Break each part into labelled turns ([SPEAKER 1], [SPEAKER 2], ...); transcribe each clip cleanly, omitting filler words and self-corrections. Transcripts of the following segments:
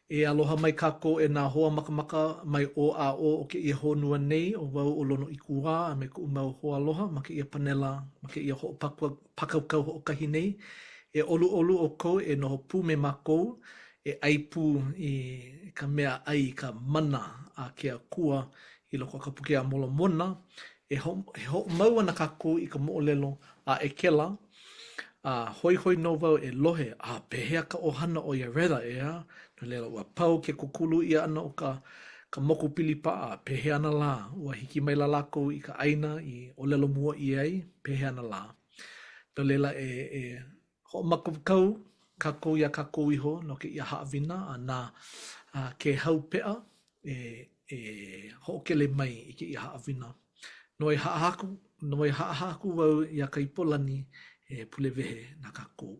[SPEAKER 1] E aloha mai kākou e nā hoa makamaka mai ʻō a ʻō o kēia honua nei, ʻo wau ʻo Lonoikuā a me kuʻu mau hoaaloha ma kēia panela, ma kēia hoʻopākaukau hoʻokahi nei. E ʻoluʻolu ʻoukou e noho pū me mākou, e ʻai pū i ka mea ʻai i ka mana a ke Akua i loko o ka Puke a Molomona. E, ho e hoʻomau ana kākou i ka moʻolelo a ʻEkela, A hoihoi nō wau e lohe, a pehea ka ʻohana o Iareda, ʻeā? No laila, ua pau ke kūkulu ʻia ʻana o ka ka moku pili paʻa, pehea ana lā? Ua hiki maila lākou i ka ʻāina i ʻōlelo mua ʻia ai, pehea ana lā? No laila, e e hoʻomākaukau kākou iā kākou iho no kēia haʻawina a na Kēhau Peʻa e e hoʻokele mai i kēia haʻawina. Noi haʻahaʻa aku, noi haʻahaʻa aku wau iā Kaipolani e pule wehe na kākou.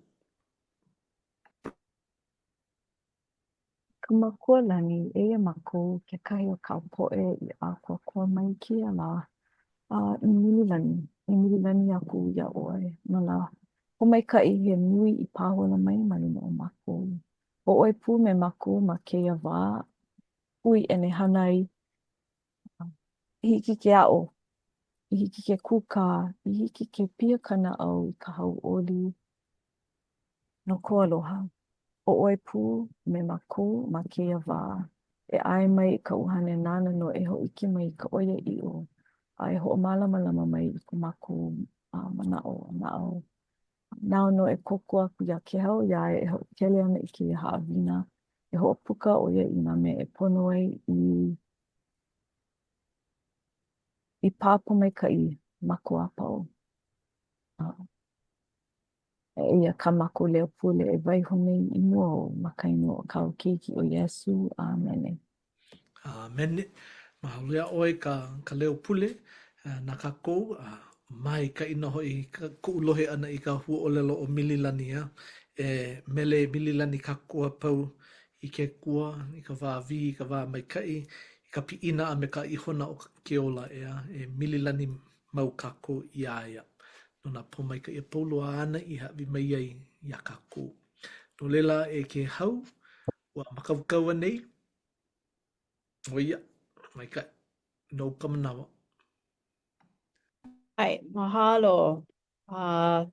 [SPEAKER 2] Ka Makua Lani, eia mākou, kekahi o kāu poʻe i ʻākoakoa mai i kēia lā, a i mililani, e mililani aku iā ʻoe no nā pōmaikaʻi he nui i pāhola mai ma luna o mākou. ʻO ʻoe pū me mākou ma kēia wā hui ʻenehana ai, i hiki ke aʻo, i hiki ke kūkā, i hiki ke piha ka naʻau i ka hauʻoli no kou aloha. ʻO ʻoe pū me mākou ma kēia wā, e ʻae mai i ka ʻUhane nāna nō e hōʻike mai i ka ʻoiaʻiʻo a e hoʻomālamalama mai i ko mākou manaʻo a naʻau. Nāu nō e kōkua aku iā Kēhau iā ia e hoʻokele ana i kēia haʻawina, e hoʻopuka ʻo ia i nā mea e pono ai i i pā pōmaikaʻi mākou a pau. Eia kā mākou leo pule e waiho nei i mua ou ma ka inoa o kāu Keiki ʻo Iesū. ʻĀmene.
[SPEAKER 1] ʻĀmene. Mahalo iā ʻoe ka, ka leo pule na kākou, a maikaʻi nō hoʻi koʻu lohe ʻana i ka huaʻōlelo ʻo mililani, a e mele mililani kākou a pau i ke Akua, i ka wā wī, i ka wā maikaʻi, i ka piʻina a me ka ihona o ke ola, ʻeā, e mililani mau kākou iā ia no nā pōmaikaʻi a pau loa āna i hāʻawi mai ai iā kākou. No laila, e Kēhau, ua mākaukau anei? ʻO ia, maikaʻi. Nou ka manawa.
[SPEAKER 3] ʻAe, mahalo. Uh,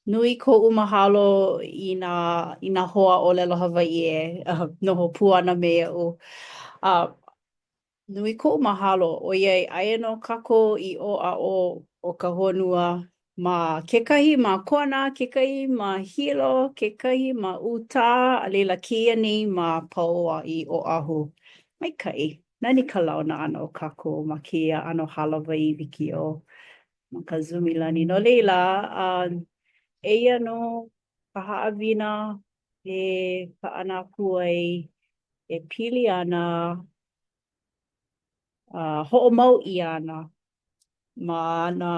[SPEAKER 3] nui koʻu mahalo i nā, i nā hoa ʻōlelo Hawaiʻi e uh, noho pū ana me iaʻu. Uh, Nui koʻu mahalo ʻoiai aia nō kākou i ʻō a ʻō o ka honua ma kekahi ma Kona, kekahi ma Hilo, kekahi ma Utā, a laila kēia nei ma Paoa i Oʻahu. Maikaʻi. Nani ka launa ʻana o kākou ma kēia ʻano hālāwai wikiō ma ka Zumilani. No laila, eia nō ka haʻawina e kaʻana aku ai e pili ana a hoʻomau ʻia ana ma nā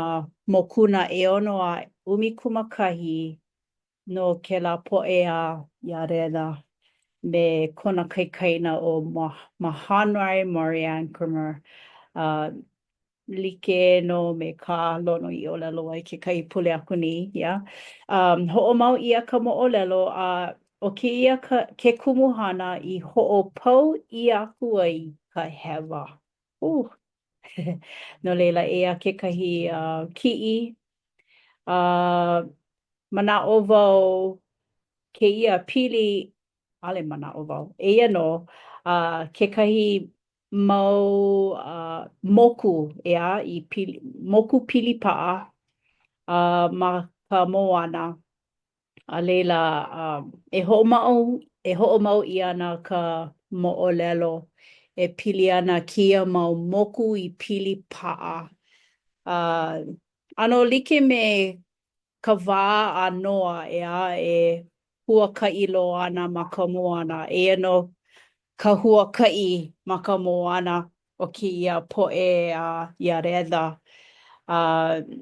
[SPEAKER 3] mokuna ʻeono a 11 no kēlā poʻe a Iareda me kona kaikaina ʻo Mahonri Moriancumer. Uh, like nō me kā Lono i ʻōlelo ai kekahi pule aku nei, yeah. Um, hoʻomau ʻia ka moʻolelo a ʻo kēia ka, ke kumuhana i hoʻopau ʻia aku ai ka hewa. Uh. No laila, eia kekahi uh, kiʻi. Uh, manaʻo wau kēia pili, ʻaʻole manaʻo wau, eia nō uh, kekahi mau uh, moku, ʻeā, i pili, moku pili paʻa uh, ma ka moana. A laila, uh, e hoʻomau, e hoʻomau ʻia ana ka moʻolelo e pili ana kēia mau moku i pili paʻa. Uh, ʻano like me ka wā a Noa, ʻeā, e huakaʻi loa ana ma ka moana. Eia nō ka huakaʻi ma ka moana o kēia poʻe a Iareda. A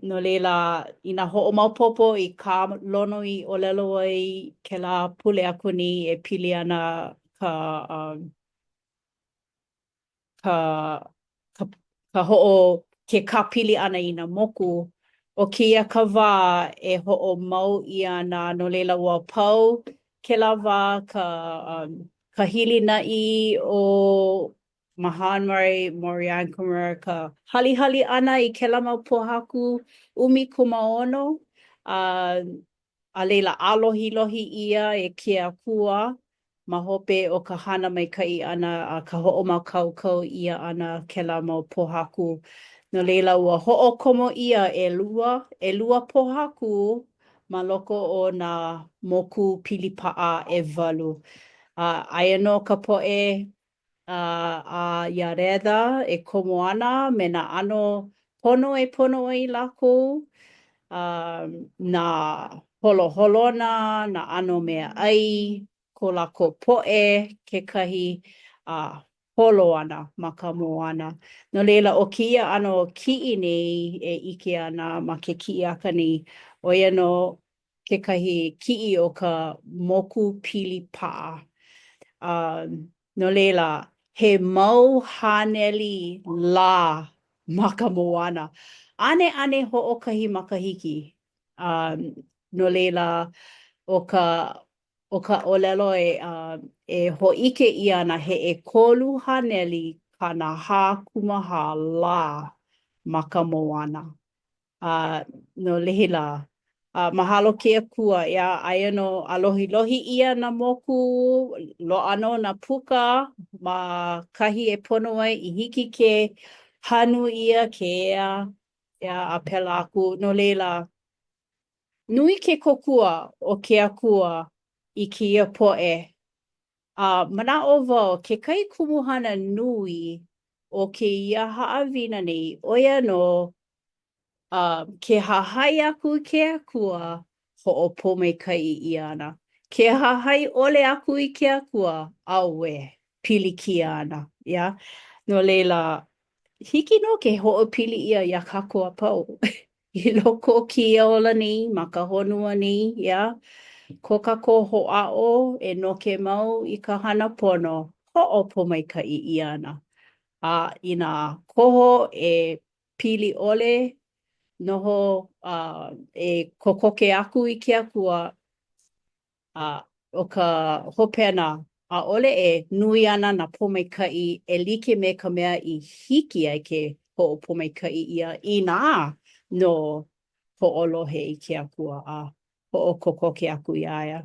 [SPEAKER 3] no laila, inā hoʻomaopopo i kā Lono i ʻōlelo ai kēlā pule aku nei e pili ana ka um, ka, ka, ka hoʻo, ke kāpili ʻana i nā moku, ʻo kēia ka wā e hoʻomau ʻia ana, no laila ua pau. Kēlā wā ka um, ka hilinaʻi o Mahonri Moriancumer ka halihali ʻana i kēlā mau pōhaku 16, a a laila ʻālohilohi ʻia e ke Akua ma hope o ka hana maikaʻi ʻana a ka hoʻomākaukau ʻia ʻana kēlā mau pōhaku. No laila, ua hoʻokomo ʻia ʻelua, ʻelua pōhaku ma loko o nā moku pilipaʻa ʻewalu. A aia nō ka poʻe a, a Iareda e komo ana me nā ʻano pono e pono ai lākou, a nā holoholona, nā ʻano meaʻai, ko lākou poʻe kekahi, a holo ana ma ka moana. No laila, ʻo kēia ʻano kiʻi nei e ʻike ana ma ke kiʻi aka nei, ʻo ia nō kekahi kiʻi o ka moku pili paʻa. A no laila, he mau haneli lā ma ka moana. ʻAneʻane hoʻokahi makahiki. A no laila, ʻo ka ʻo ka ʻōlelo e e hōʻike ʻia ana he 344 lā ma ka moana. A no laila, a mahalo ke Akua, ʻeā, aia nō ʻālohilohi ʻia nā moku, loaʻa nō nā puka ma kahi e pono ai i hiki ke hanu ʻia ke ea, ʻeā, a pēlā aku. No laila, nui ke kōkua o ke Akua i kēia poʻe. A manaʻo wau, kekahi kumuhana nui o kēia haʻawina nei, ʻo ia nō uh, ke hahai aku i ke Akua, hoʻopōmaikaʻi ʻia ana. Ke hahai ʻole aku i ke Akua, auē, pilikia ana, yeah? No laila, hiki nō ke hoʻopili ʻia iā kākou a pau. I loko o kēia ola nei, ma ka honua nei, yeah, ko kākou hoʻāʻo e noke mau i ka hana pono, hoʻopōmaikaʻi ʻia ana. A inā koho e pili ʻole, noho a e kokoke aku i ke Akua, A ʻo ka hopena, ʻaʻole e nui ana nā pōmaikaʻi e like me ka mea i hiki ai ke hoʻopōmaikaʻi ʻia inā nō hoʻolohe i ke Akua a hoʻokokoke aku iā ia.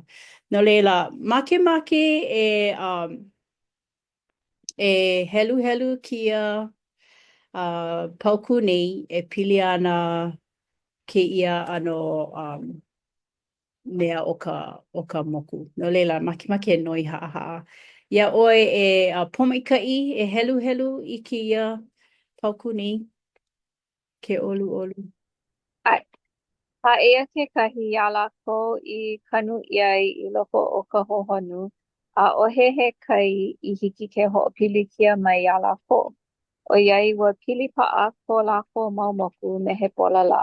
[SPEAKER 3] No laila, makemake e um, e heluhelu kēia uh, paukū nei e pili ana kēia ʻano um, mea o ka, o ka moku. No laila, makemake e noi haʻahaʻa iā ʻoe e uh, Pōmaikaʻi e heluhelu i kēia paukū nei, ke ʻoluʻolu.
[SPEAKER 4] ʻAe. A eia kekahi, iā lākou i kanu ʻia ai i loko o ka hohonu, ʻaʻohe he kai i hiki ke hoʻopilikia mai iā lākou, ʻoiai ua pili paʻa ko lākou mau moku me he bola lā.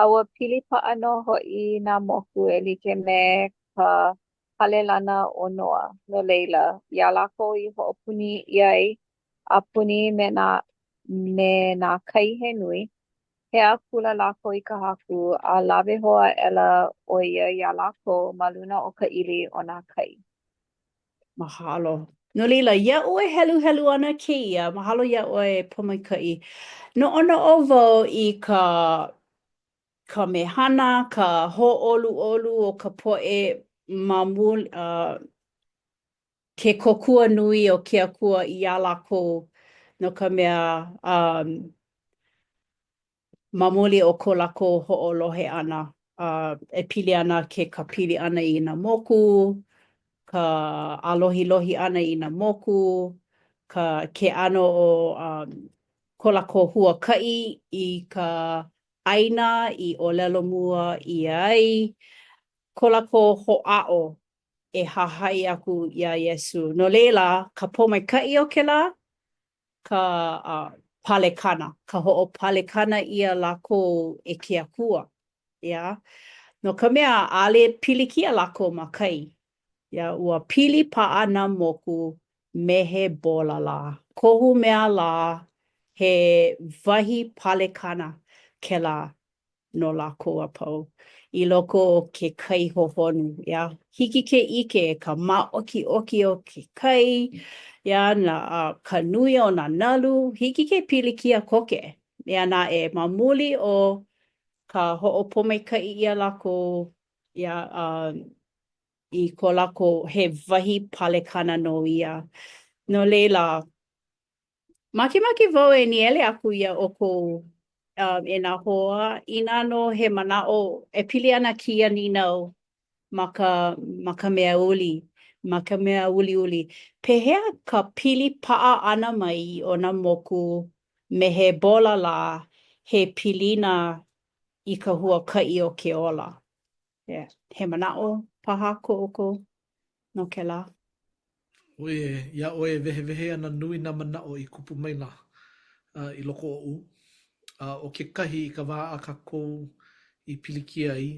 [SPEAKER 4] A ua pili paʻa nō hoʻi nā moku e like me ka hale lana o Noa, no laila, iā lākou i hoʻopuni ʻia ai a puni me nā me nā kai he nui, hea akula lākou i ka Haku, a lawe hou aʻela ʻo ia iā lākou ma luna o ka ʻili o nā kai.
[SPEAKER 3] Mahalo. No laila, iaʻu e heluhelu ana kēia, mahalo iā ʻoe e Pōmaikaʻi. Noʻonoʻo wau i ka ka mehana, ka hōʻoluʻolu o ka poʻe ma muli, uh, ke kōkua nui o ke Akua iā lākou no ka mea, um, ma muli o ko lākou hoʻolohe ʻana, a e pili ana ke kāpili ʻana i nā moku, ka ʻālohilohi ʻana i nā moku, ka ke ʻano o um, ko lākou huakaʻi i ka ʻāina i ʻōlelo mua ʻia ai, ko lākou hoʻāʻo e hahai aku iā Iesū. No laila, ka pōmaikaʻi o kēlā, ka uh, palekana, ka hoʻopalekana ʻia lākou e ke Akua. Yeah? No ka mea, ʻaʻole pilikia lākou ma kai. Yeah? Ua pili paʻa nā moku me he bola lā. Kohu mea lā, he wahi palekana kēlā no lākou a pau. i loko o ke kai hohonu, ʻeā. Hiki ke ʻike ka māʻokiʻoki o ke kai, ʻeā, nā, ka nui o nā nalu, hiki ke pilikia koke. Eia naʻe, ma muli o ka hoʻopōmaikaʻi ʻia lākou, ʻeā, a i ko lākou, he wahi palekana nō ia. No laila, Makemake wau e nīele aku iā ʻoukou um, e nā hoa, inā nō he manaʻo e pili ana kēia nīnau ma ka, ma ka mea uli, ma ka mea uliuli. Pehea ka pili paʻa ʻana mai o nā moku me he bola lā he pilina i ka huakaʻi o ke ola? Yeah. He manaʻo paha ko ʻoukou no kēlā?
[SPEAKER 1] ʻOe, iā ʻoe e wehewehe ana nui nā manaʻo i kupu maila i loko oʻu. A ʻo kekahi i ka wā a kākou i pilikia ai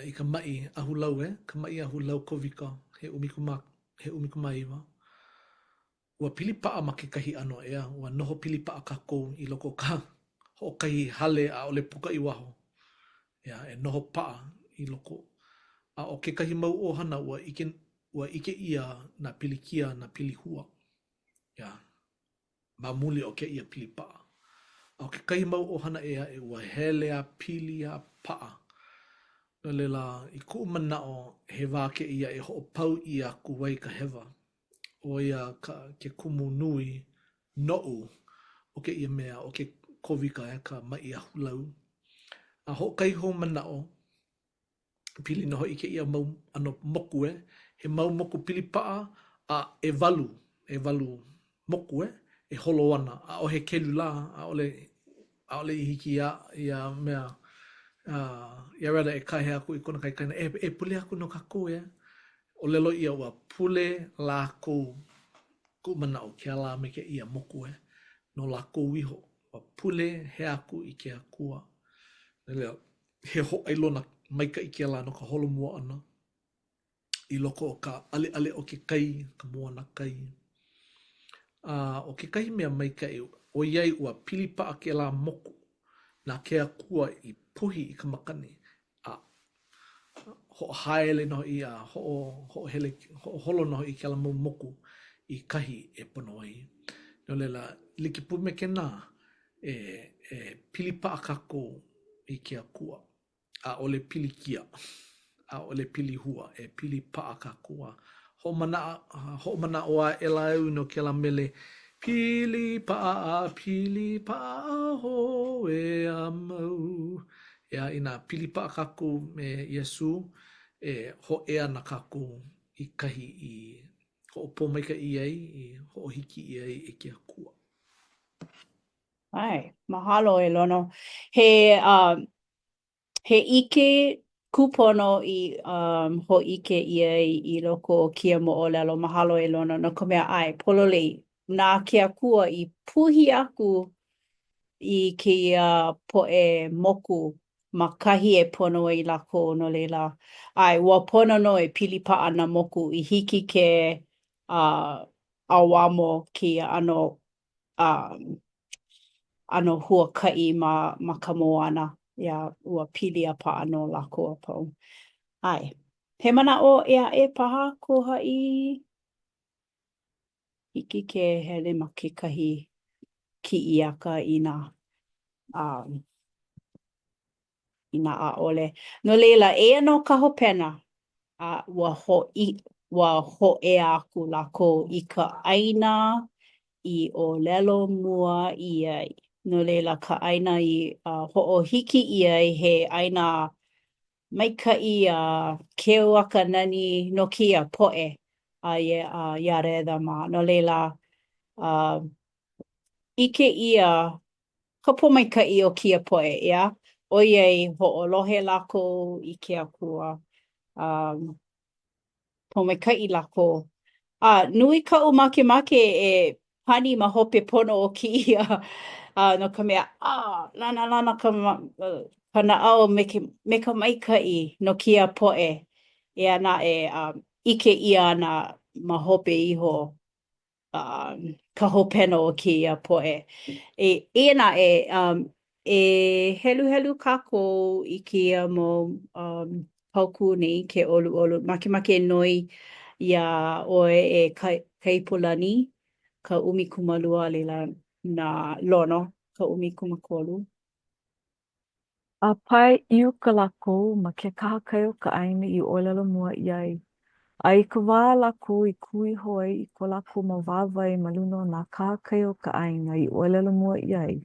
[SPEAKER 1] i ka maʻi ahulau, e, ka maʻi ahulau Kovika he ʻumikūmā, he 19, ua pili paʻa ma kekahi ʻano, ʻeā, ua noho pili paʻa kākou i loko o ka hoʻokahi hale ʻaʻole puka i waho, ʻeā, e noho paʻa i loko. A ʻo kekahi mau ʻohana ua ʻike, ua ʻike ʻia nā pilikia, nā pilihua, ʻeā, ma muli o kēia pili paʻa. A ʻo kekahi mau ʻohana ʻē aʻe ua hele a pili a paʻa. No laila, i kuʻu manaʻo, he wā kēia e hoʻopau ʻia aku ai ka hewa. ʻO ia ka, ke kumu nui noʻu o kēia mea, ʻo ke Kovika, ka maʻi ahulau. A hoʻokahi hou manaʻo, pili nō hoʻi kēia mau ʻano moku, e. He mau moku pili paʻa a ʻewalu, ʻewalu moku, e, e holo ana. ʻAʻohe kelulā, ʻaʻole, ʻaʻole i hiki iā, ia mea, iā Reda e kāhea aku i kona kaikaina, e, e pule aku no kākou, e. ʻŌlelo ʻia ua pule lākou, kuʻu manaʻo, kēlā me kēia moku, e, no lākou iho, ua pule hea aku i ke Akua. No laila, he hōʻailona maikaʻi kēlā no ka holomua ʻana i loko o ka ʻaleʻale o ke kai, ka moana kai. A ʻo kekahi mea maikaʻi, ʻoiai ua pili paʻa kēlā moku, na ke Akua i puhi i ka makani, a hoʻohaele nō hoʻi a hoʻo, hoʻohele, hoʻoholo nō hoʻi kēlā mau moku i kahi e pono ai. No laila, like pū me kēnā, e, e pili paʻa kākou i ke Akua. ʻAʻole pilikia, ʻaʻole pilihua, e pili paʻa kākou a hoʻomanaʻo, hoʻomanaʻo aʻela au no kēlā mele, Pili paʻa a pili paʻa a hōʻea mau. ʻEā, inā pili paʻa kākou me Iesū, e hōʻea ana kākou i kahi i hoʻopōmaikaʻi ai, i hoʻohiki ʻia ai e ke Akua.
[SPEAKER 3] ʻAe, mahalo e Lono. He, uh, he ʻike kūpono i um, hōʻike ʻia i loko o kēia moʻolelo, mahalo e Lono, no ka mea, ʻae, pololei, na ke Akua i puhi aku i kēia poʻe moku ma kahi e pono ai lākou, no laila, ʻae, ua pono nō e pili paʻa nā moku i hiki ke uh, ʻauamo kēia ʻano um, ʻano huakaʻi ma, ma ka moana. Yeah, ua pili a paʻa nō lākou a pau. ʻAe. He manaʻo ʻē aʻe paha ko haʻi? Hiki ke hele ma kekahi kiʻiaka inā um, inā ʻaʻole. No laila, eia nō ka hopena, a ua hoʻi, ua hōʻea aku lākou i ka ʻāina i ʻōlelo mua ʻia ai. No laila, ka ʻāina i uh, hoʻohiki ʻia ai he ʻāina maikaʻi a keu a ka nani no kēia poʻe a a Iareda mā. No laila, uh, ʻike ʻia ka pōmaikaʻi o kēia poʻe, ʻeā? ʻOiai hoʻolohe lākou i ke Akua, um, pōmaikaʻi lākou. A nui kaʻu makemake e pani ma hope pono o kēia, uh, no ka mea, ah, lanalana ka, ka naʻau me, ke, me ka maikaʻi no kēia poʻe. Eia naʻe, um, ʻike ʻia ana ma hope iho um, ka hopena o kēia poʻe. E, eia naʻe, um, E heluhelu kākou i kēia mau um, paukū nei ke ʻoluʻolu. Makemake e noi iā ʻoe e Kaipulani, ka 12 a laila na Lono, ka 13.
[SPEAKER 2] A pae i uka lākou ma ke kahakai o ka ʻāina i ʻōlelo mua ʻia ai. A i ka wā a lākou i kū iho ai i ko lākou mau wāwae ma luna o nā kahakai o ka ʻāina i ʻōlelo mua ʻia ai,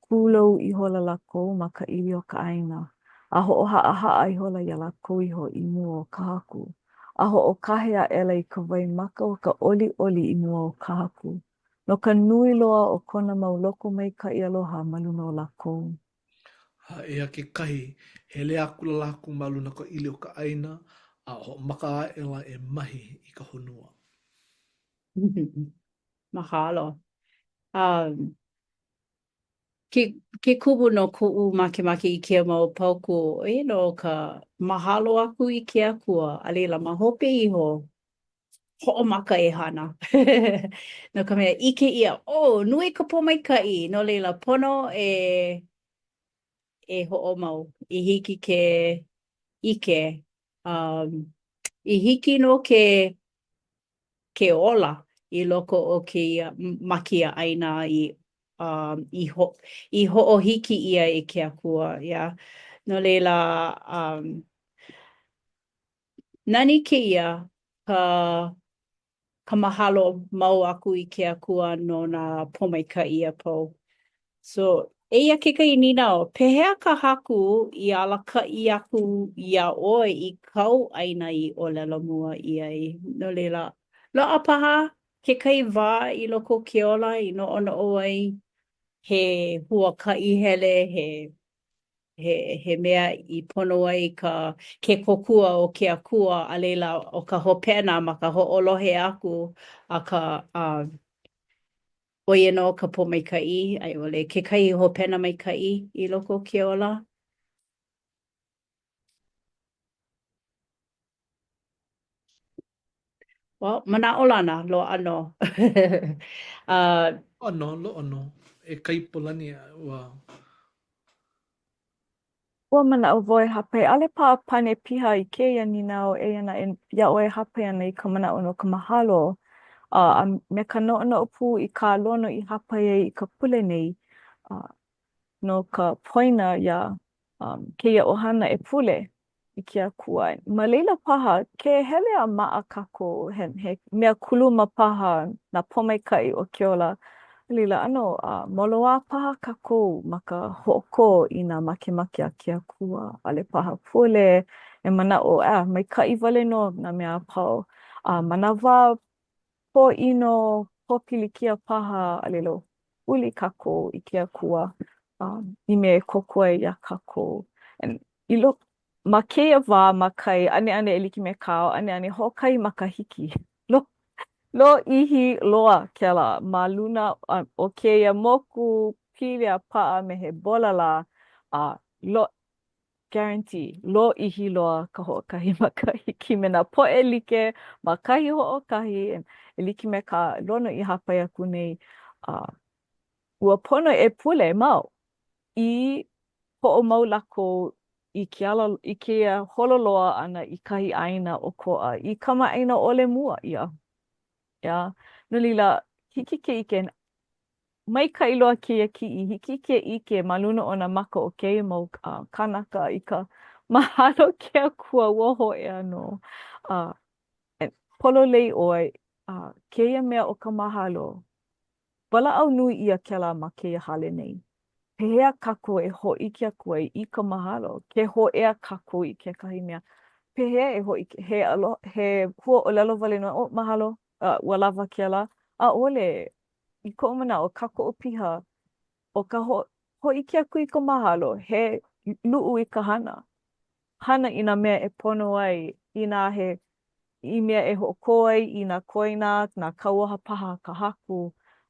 [SPEAKER 2] kūlou ihola lākou ma ka ʻili o ka ʻāina, a hoʻohaʻahaʻa ihola iā lākou iho i mua o ka Haku, a hoʻokahe aʻela i ka waimaka o ka ʻoliʻoli i mua o ka Haku, no ka nui loa o kona mau lokomaikaʻi aloha ma luna o lākou.
[SPEAKER 1] A eia kekahi, hele akula lākou ma luna o ka ʻili o ka ʻāina, a hoʻomaka aʻela e mahi i ka honua.
[SPEAKER 3] Mahalo. Um, ke, ke kumu no koʻu makemake i kēia mau paukū, ʻo ia nō ka mahalo aku i ke Akua, a laila ma hope iho, hoʻomaka e hana. No ka mea, ʻike ʻia, oh, nui ka pōmaikaʻi, no laila, pono e e hoʻomau i hiki ke ʻike, um, i hiki nō ke ke ola i loko o kēia, ma kēia ʻāina i um, i, ho, i hoʻohiki ʻia e ke Akua, yeah. No laila, um, Nani kēia ka ka mahalo mau aku i ke Akua no nā pōmaikaʻi a pau. So, eia kekahi nīnau, pehea ka Haku i alakaʻi aku iā ʻoe i kāu ʻāina i ʻōlelo mua ʻia ai? No laila, loaʻa paha kekahi wā i loko o ke ola i noʻonoʻo ai he huakaʻi hele, he he, he mea i pono ai ka, ke kōkua o ke Akua, a laila, ʻo ka hopena ma ka hoʻolohe aku a ka, a, ʻo ia nō ka pōmaikaʻi, a i ʻole kekahi hopena maikaʻi i loko o ke ola. Well, manaʻolana, loaʻa nō. uh,
[SPEAKER 1] Loaʻa nō, loaʻa nō. E Kaipulani, ua...
[SPEAKER 2] Ua manaʻo wau e hāpai, ʻaʻole paha pane piha i kēia nīnau, eia naʻe iā ʻoe e hāpai ana i ka manaʻo no ka mahalo, a, a me ka noʻonoʻo pū i kā Lono i hāpai ai i ka pule nei, a, no ka poina iā um, kēia ʻohana e pule i ke Akua. Ma laila paha, ke hele a maʻa kākou, he, he mea kuluma paha nā pōmaikaʻi o ke ola, a laila, ʻano uh, moloā paha kākou ma ka hoʻokō i nā makemake a ke Akua. ʻAʻole paha pule e manaʻo, ah, maikaʻi wale nō nā mea a pau. A ma nā wā pōʻino, pōpilikia paha, a laila, huli kākou i ke Akua um, i mea e kōkua ai iā kākou. And i lo, ma kēia wā ma kai, ʻaneʻane e like me kāu, ʻaneʻane hoʻokahi makahiki. Lo, lōʻihi loa kēlā ma luna o kēia moku pili a paʻa me he bola lā, a lo, Guarantee, lōʻihi loa ka hoʻokahi makahiki me nā poʻe like ma kahi hoʻokahi e like me kā Lono i hāpai aku nei, uh, ua pono e pule mau i hoʻomau lākou i ke ala i kēia holo loa ʻana i kahi ʻāina ʻokoʻa i kamaʻāina ʻole mua ʻia. Yeah. No laila, hiki ke ʻike Maikaʻi loa kēia kiʻi, hiki ke ʻike ma luna o nā maka o kēia mau kānaka i ka mahalo ke Akua ua hōʻea nō. Uh, pololei ʻoe, uh, kēia mea o ka mahalo, walaʻau nui ʻia kēlā ma kēia hale nei. Pehea kākou e hōʻike aku ai i ka mahalo, ke hōʻea kākou i kekahi mea? Pehea e hōʻike, he, alo, he huaʻōlelo wale nō, oh, mahalo, uh, ua lawa kēlā? ʻAʻole, I koʻu manaʻo, kākoʻo piha ʻo ka hōʻike aku i ka mahalo, he luʻu i ka hana. Hana i nā mea e pono ai, inā he i mea e hoʻokō ai i nā koina, nā kauoha paha a ka Haku,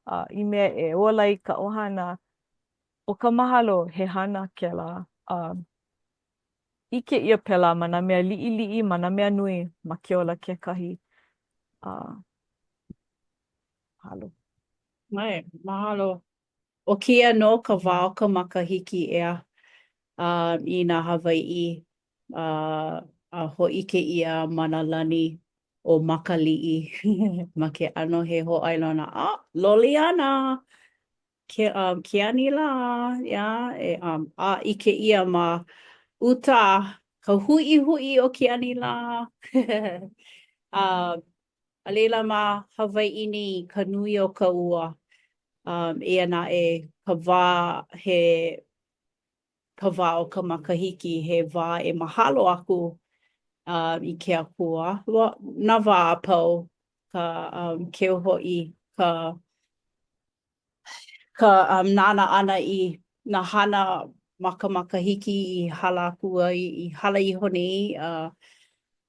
[SPEAKER 2] a i mea e ola ai ka ʻohana. ʻO ka mahalo, he hana kēlā. A ʻike ʻia pēlā ma nā mea liʻiliʻi, ma nā mea nui, ma ke ola kekahi. A mahalo.
[SPEAKER 3] ʻAe, mahalo. ʻO kēia nō ka wā o ka makahiki, ʻeā, um, i nā Hawaiʻi, uh, a hōʻike ʻia ma nā lani ʻo Makaliʻi ma ke ʻano he hōʻailona, a loli ana ke, um, ke anilā, ʻeā, e, um, a ʻike ʻia ma uta ka huʻihuʻi o ke anilā. um, a laila ma Hawaiʻi nei ka nui o ka ua. Um, eia naʻe ka wā he ka wā o ka makahiki, he wā e mahalo aku uh, i ke Akua. Well, nā wā a pau, ka um, keu hoʻi, ka ka um, nānā ʻana i nā hana ma ka makahiki i hala aku ai, i hala iho nei, uh,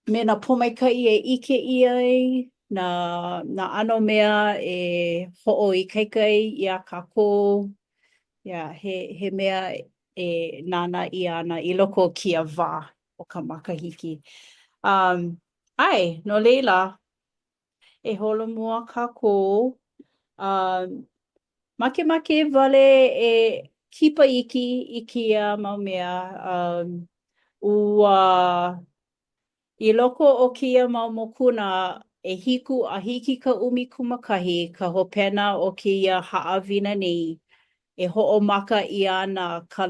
[SPEAKER 3] me nā pōmaikaʻi e ʻike ʻia ai, nā, nā ʻano mea e hoʻoikaika ai iā kākou. Yeah, he, he mea e nānā ʻia ana i loko o kēia wā o ka makahiki. Um, ʻae, no laila, e holomua kākou. Um, makemake wale e kipa iki i kēia mau mea. Um, ua i loko o kēia mau mokuna ʻehiku a hiki ka 11 ka hopena o kēia haʻawina nei e hoʻomaka ʻia ana ka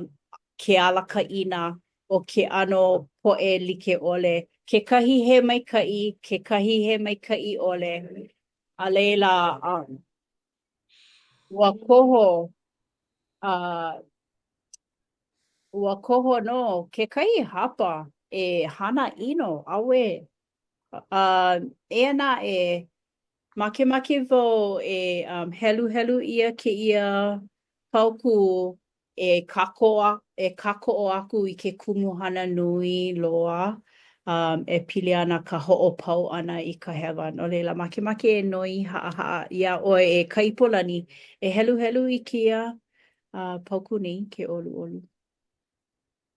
[SPEAKER 3] ke alakaʻina o ke ʻano poʻe like ʻole, kekahi he maikaʻi, kekahi he maikaʻi ʻole, a laila, um, ua koho, uh, ua koho nō kekahi hapa e hana ʻino, auē. Uh, eia naʻe, makemake wau e um, heluhelu ʻia kēia paukū e kākoʻo e kākoʻo aku i ke kumuhana nui loa um, e pili ana ka hoʻopau ʻana i ka hewa. No laila, makemake e noi haʻahaʻa iā ʻoe e Ka Ipolani e heluhelu i kēia uh, paukū nei ke ʻoluʻolu.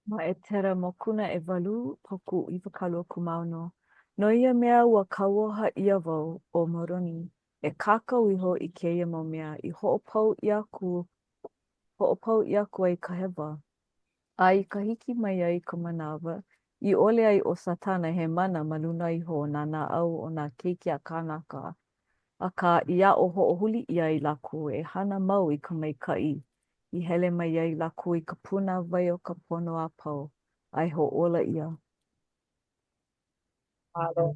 [SPEAKER 2] Ma ʻEtera mokuna ʻewalu, paukū 26. No ia mea ua kauoha ʻia wau, ʻo Moroni, e kākau iho i kēia mau mea i hoʻopau ʻia aku hoʻopau ʻia aku ai ka hewa, a i ka hiki mai ai ka manawa, i ʻole ai ʻo Sātana he mana ma luna iho o nā naʻau o nā keiki a kānaka, akā, i aʻo hoʻohuli ʻia ai lākou e hana mau i ka maikaʻi, i hele mai ai lākou i ka pūnāwai o ka pono a pau, a e hoʻōla ʻia.
[SPEAKER 3] Mahalo.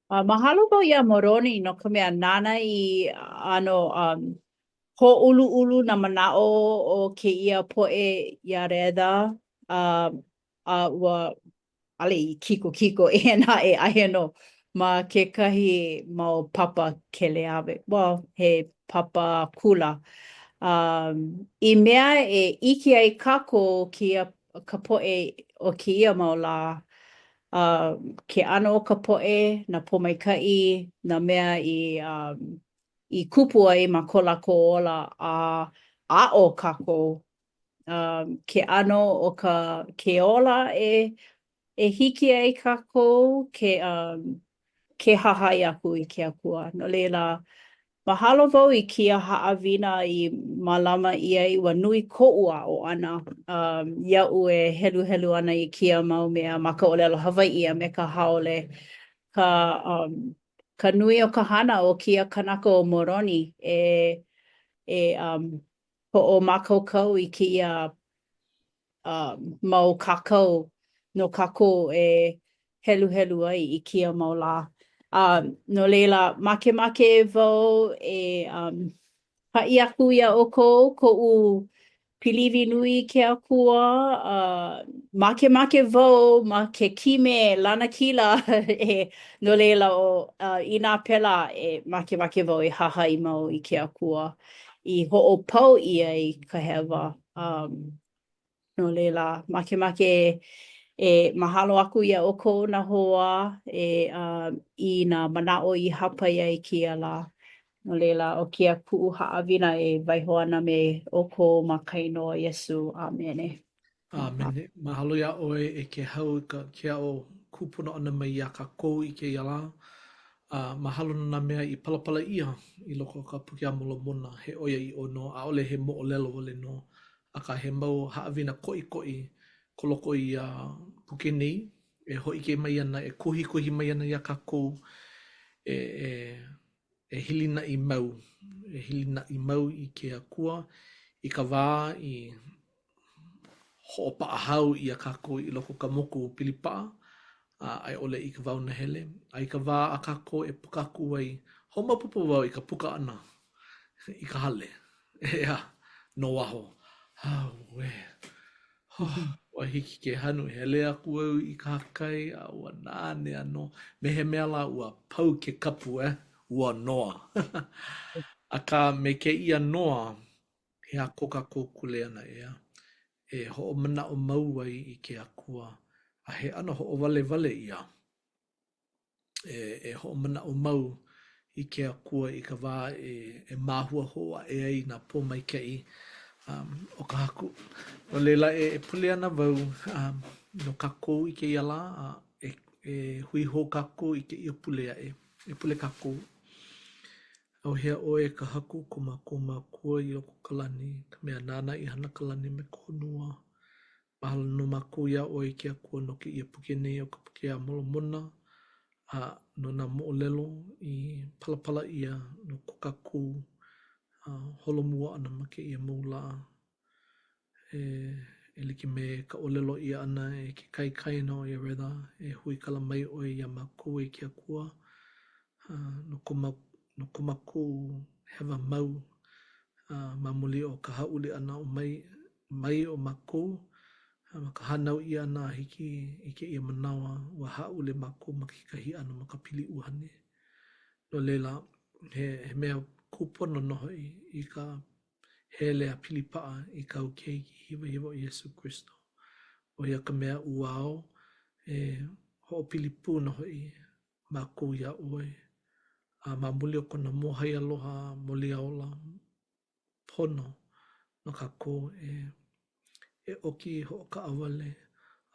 [SPEAKER 3] A mahalo wau iā Moroni no ka mea nāna i ʻano um, hōʻuluʻulu nā manaʻo o kēia poʻe Iareda a, a ua ʻaʻole i kikokiko eia naʻe aia nō ma kekahi mau papa keleawe, well, he papa kula. Um, i mea e ʻike ai kākou kēia ka poʻe o kēia mau lā, uh, ke ʻano o ka poʻe, nā pōmaikaʻi, nā mea i, um, i kupu ai ma ko lākou ola a aʻo kākou um, ke ʻano o ka ke ola e e hiki ai kākou ke um, ke hahai aku i ke Akua. No laila, mahalo wau i kēia haʻawina i mālama ʻia ai ua nui koʻu aʻo ʻana um, iaʻu e heluhelu ana i kēia mau mea ma ka ʻōlelo Hawaiʻi a me ka haole. Ka, um, ka nui o ka hana o kēia kanaka o Moroni e, e um, hoʻomākaukau i kēia uh, mau kākau no kākou e heluhelu ai i kēia mau lā. Uh, no laila, makemake wau e um, haʻi aku iā ʻoukou koʻu piliwi nui i ke Akua. Uh, makemake wau ma ke kime lanakila e, no laila, o, uh, inā pēlā, e makemake wau e hahai mau i ke Akua i hoʻopau ʻia ai ka hewa. Um, no laila, makemake e mahalo aku iā ʻoukou nā hoa e uh, i nā manaʻo i hāpai ai kēia lā. No laila, ʻo kēia kuʻu haʻawina e waiho ana me ʻoukou ma ka inoa o Iesū. ʻĀmene.
[SPEAKER 1] ʻĀmene. Mahalo iā ʻoe e Kēhau i ka ke aʻo kūpono ʻana mai iā kākou i kēia lā. A mahalo no nā mea i palapala ʻia i loko o ka Puke a Molomona, he ʻoiaʻiʻo nō, ʻaʻole he moʻolelo wale nō, akā he mau haʻawina koʻikoʻi ko loko o ia puke nei e hōʻike mai ana, e kuhikuhi mai ana iā kākou e, e, e hilinaʻi mau, e hilinaʻi mau i ke Akua i ka wā i hoʻopaʻahao ʻia kākou i loko o ka moku pilipaʻa a a i ʻole i ka wao nahele. A i ka wā a kākou e puka aku ai, hoʻomaopopo wau i ka puka ʻana i ka hale, ʻeā, no waho. Auē! Huh, ua hiki ke hanu, hele aku au i kahakai a ua nanea nō. Me he mea lā ua pau ke kapu, eh, ua noa. Akā, me kēia noa, He aha ko kākou kuleana ʻeā, e hoʻomanaʻo mau ai i ke Akua, a he ʻano hoʻowalewale ia e, e hoʻomanaʻo mau i ke Akua i ka wā e, e māhua hou aʻe ai nā pōmaikaʻi um, o ka Haku. No laila, e, e pule ana wau um, no kākou i kēia lā, a e, e hui hou kākou i kēia pule aʻe. E pule kākou. ʻAuhea ʻoe e ka Haku ko mākou Makua i loko o ka lani, ka mea nāna i hana ka lani me ka honua. Mahalo nō mākou iā ʻoe e ke Akua no kēia puke nei ʻo ka Puke a Molomona a no nā moʻolelo i palapala ʻia no ko kākou holomua ʻana ma kēia mau lā. E, e like me ka ʻōlelo ʻia ʻana e ke kaikaina o Iareda, e huikala mai ʻoe iā mākou e ke Akua, a no ko, no ko mākou hewa mau, a ma muli o ka hāʻule ʻana o mai, mai o mākou, a ma ka hānau ʻia ʻana a hiki i kēia manawa, ua hāʻule mākou ma kekahi ʻano ma ka pili ʻuhane. No laila, he, he mea kūpono nō hoʻi i ka hele a pili paʻa i kāu Keiki hiwahiwa ʻo Iesū Kristo. ʻO ia ka mea ʻuao e hoʻopili pū nō hoʻi mākou iā ʻoe, a ma muli o kona mōhai aloha moliaola pono no kākou e e ʻoki hoʻokaʻawale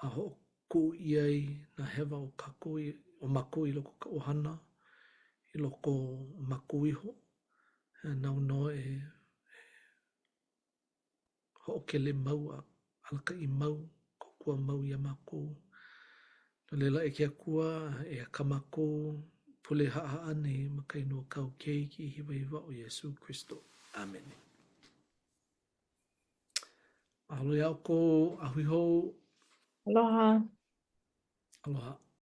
[SPEAKER 1] a hoʻokuʻu ʻia ai nā hewa o kākou o mākou i loko o ka ʻohana, i loko o mākou iho. Nāu nō e hoʻokele mau a alakaʻi mau, kōkua mau iā mākou. No laila, e ke Akua, eia kā mākou pule haʻahaʻa nei ma ka inoa o kāu Keiki hiwahiwa ʻo Iesū Kristo. ʻĀmene. Mahalo iā ʻoukou, a hui hou.
[SPEAKER 2] Aloha.
[SPEAKER 1] Aloha.